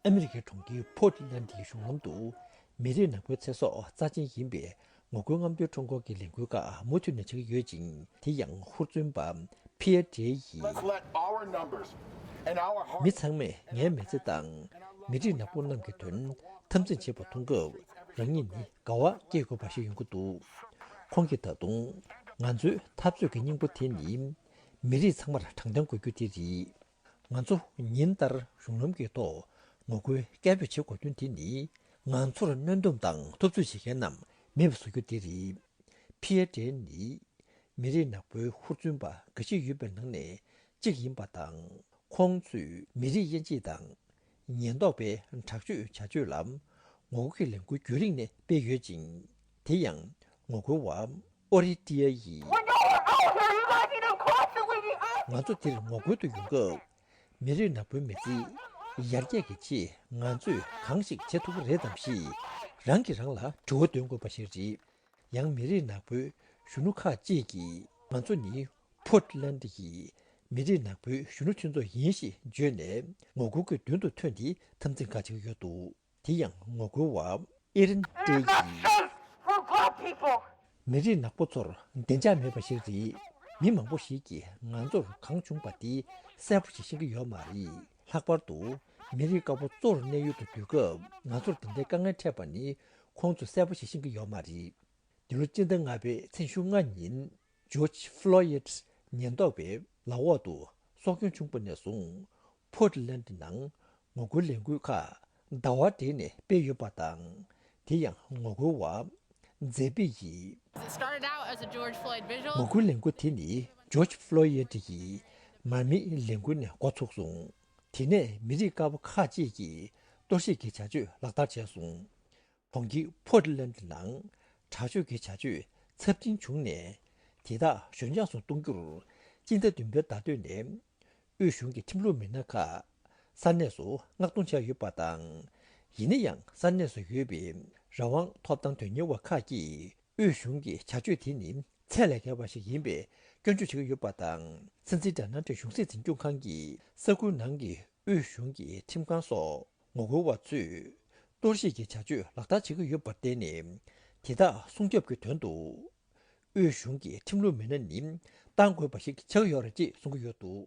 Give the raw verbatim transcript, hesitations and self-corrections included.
ཨ་མི་རི་ཀའི་གྲོང་ཁྱེར་པོར་ཊི་ལན་ཌི་ཡི་གཞུང་ལམ་དུ་མི་རིགས་ནག་པོའི་ཚེ་སྲོག་རྩ་ཆེན་ཡིན་པའི་ངོ་རྒོལ་རྔམ་སྟོན་ཁྲོམ་སྐོར་གྱི་ལས་འགུལ་ཁག་མུ་མཐུད་ནས་བྱེད་ཀྱི་ཡོད་ཅིང་། དེ་ཡང་ཧུར་བརྩོན་པ་ཕི་ཨེ་ཌི་ཡི་Let's let our numbers and our heart མི་ཚང་མས་ངའི་མི་ཚེ་དང་མི་རིགས་ནག་པོ་རྣམས་ཀྱི་དོན་འཐབ་འཛིང་བྱེད་པ་མཐོང་སྐབས། རང་ཉིད་ནི་དགའ་བ་སྐྱེ་དགོས་པ་ཞིག་ཡོང་གི་འདུག་ཁོང་གིས་ད་དུང་ང་ཚོའི་འཐབ་རྩོད་ཀྱི་སྙིང་པོ་དེ་ནི་མི་རིགས་ཚང་མར་དྲང་བདེན་དགོས་རྒྱུ་དེ་རེད། ང་ཚོ་ཉིན་ལྟར་གཞུང་ལམ་གྱི་ཐོག་ངོ་རྒོལ་སྐད་འབོད་བྱེད་དགོས་དོན་དེ་ནི། ང་ཚོར་གནོན་སྡོམ་དང་འཐབ་རྩོད་བྱེད་མཁན་རྣམས་མེད་པ་བཟོ་རྒྱུ་དེ་རེད། ཕི་ཨེ་ཌི་ནི་མི་རིགས་ནག་པོའི་ཧུར་བརྩོན་པ་འགའ་ཤས་ཡོད་པའི་ནང་ནས་གཅིག་ཡིན་པ་དང་། ཁོང་ཚོས་མི་རིགས་དབྱེ་འབྱེད་དང་ཉེན་རྟོག་པའི་དྲག་སྤྱོད་བྱ་སྤྱོད་ལ་ངོ་རྒོལ་གྱི་ལས་འགུལ་རྒྱུན་རིང་ནས་སྤེལ་ཡོད་ཅིང་། དེ་ཡང་ངོ་རྒོལ་བ་ཨོ་རི་ཏི་ཡ་ཡིས། When y'all were out here, you guys need to cross the weekend. ང་ཚོ་འདིར་ངོ་རྒོལ་དུ་ཡོང་སྐབས། མི་རིགས་ནག་པོའི་མི་ཚེ་ཡར་རྒྱས་ཀྱི་ཆེད་ང་ཚོས་གང་ཞིག་བྱེད་ཐུབ་ཀྱི་རེད་དམ་ཞེས་རང་གིས་རང་ལ་དྲི་བ་འདོན་དགོས་པ་ཞིག་རེད། ཡང་མི་རིགས་ནག་པོའི་གཞོན་ནུ་ཁག་ཅིག་གིས། ང་ཚོ་ནི་པོར་ཊི་ལན་ཌི་ཡི་མི་རིགས་ནག་པོའི་གཞོན་ནུ་ཆུང་ཚོགས་ཡིན་ཞེས་བརྗོད་ནས་ངོ་རྒོལ་གྱི་མདུན་དུ་ཐོན་ཏེ་འཐབ་འཛིང་ཁག་བྱེད་ཀྱི་ཡོད་འདུག་དེ་ཡང་ངོ་རྒོལ་བ་ཨེ་རིན་ཏྲེ་ཡིས། Safe for black people. མི་རིགས་ནག་པོ་ཚོར་བདེ་འཇགས་མེད་པ་ཞིག་རེད། མི་མང་པོ་ཞིག་གིས་ང་ཚོར་གང་བྱུང་བ་དེ་གསལ་པོ་ཞིག་ཤེས་ཀྱི་ཡོད་མ་རེད། ལྷག་པར་དུ་མི་རིགས་དཀར་པོ་གཙོ་བོར་གནས་ཡུལ་དུ་སྡོད་སྐབས། ང་ཚོར་དེ་འདྲའི་དཀའ་ངལ་འཕྲད་པ་ནི་ཁོང་ཚོས་གསལ་པོ་ཞིག་ཤེས་ཀྱི་ཡོད་མ་རེད། འདི་ལོ་སྤྱི་ཟླ་ལྔ་པའི་ཚེས་ཉི་ཤུ་རྩ་ལྔ་ཉིན། ཇོརྗ་ཕློ་ཡིད་ཉེན་རྟོག་པའི་ལག་འོག་ཏུ་སྲོག་སྐྱོན་བྱུང་བ་ནས་བཟུང་། པོར་ཊི་ལན་ཌི་ནང་ངོ་རྒོལ་ལས་འགུལ་ཁག་ཟླ་བ་སྦྲེལ་ནས་སྤེལ་ཡོད་པ་དང་། དེ་ཡང་ངོ་རྒོལ་བ་མཛེས་པི་ཡིས། It started out as a George Floyd visual. ངོ་རྒོལ་ལས་འགུལ་དེ་ནི་ཇོརྗ་ཕློ་ཡིད་ཀྱི་མར་མེའི་ལས་འགུལ་ནས་འགོ་ཚུགས་སོང་། དེ་ནས་མི་རིགས་དཀར་པོ་ཁག་ཅིག་གིས་གཏོར་བཤིག་གི་བྱ་སྤྱོད་ལག་བསྟར་བྱས་སོང་། གྲོང་ཁྱེར་པོར་ཊི་ལན་ཌི་ནང་དྲག་སྤྱོད་ཀྱི་བྱ་སྤྱོད་ཚབས་ཆེན་བྱུང་ནས། དེ་དག་ཞོད་འཇགས་སུ་གཏོང་རྒྱུར་སྤྱི་ཟླ་བདུན་པའི་ཟླ་སྟོད་ནས་དབུས་གཞུང་གི་ཁྲིམས་ལུགས་མི་སྣ་ཁག་ས་གནས་སུ་མངགས་གཏོང་བྱས་ཡོད་པ་དང་། ཡིན་ན་ཡང་ས་གནས་སུ་ཡོད་པའི་རང་དབང་ཐོབ་ཐང་དོན་གཉེར་བ་ཁག་གིས་དབུས་གཞུང་གི་བྱ་སྤྱོད་དེ་ནི་ཚད་ལས་བརྒལ་བ་ཞིག་ཡིན་པའི་སྐྱོན་བརྗོད་བྱེད་ཀྱི་ཡོད་པ་དང་། སྲིད་འཛིན་ཌོ་ནལ་ཊྲམ་གཞུང་སྲིད་འཛིན་སྐྱོང་ཁང་གིས་ས་ཁུལ་ནང་གི་དབུས་གཞུང་གི་ཁྲིམས་ཁང་སོགས། ངོ་རྒོལ་བ་ཚོས་གཏོར་བཤིག་གི་བྱ་སྤྱོད་ལག་བསྟར་བྱེད་ཀྱི་ཡོད་པར་བརྟེན་ནས། དེ་དག་སྲུང་སྐྱོབ་ཀྱི་དོན་དུ་དབུས་གཞུང་གི་ཁྲིམས་ལུགས་མི་སྣ་ནི་བཏང་དགོས་པ་ཞིག་ཆགས་ཀྱི་ཡོད་རེད་ཅེས་གསུང་གི་ཡོད་འདུག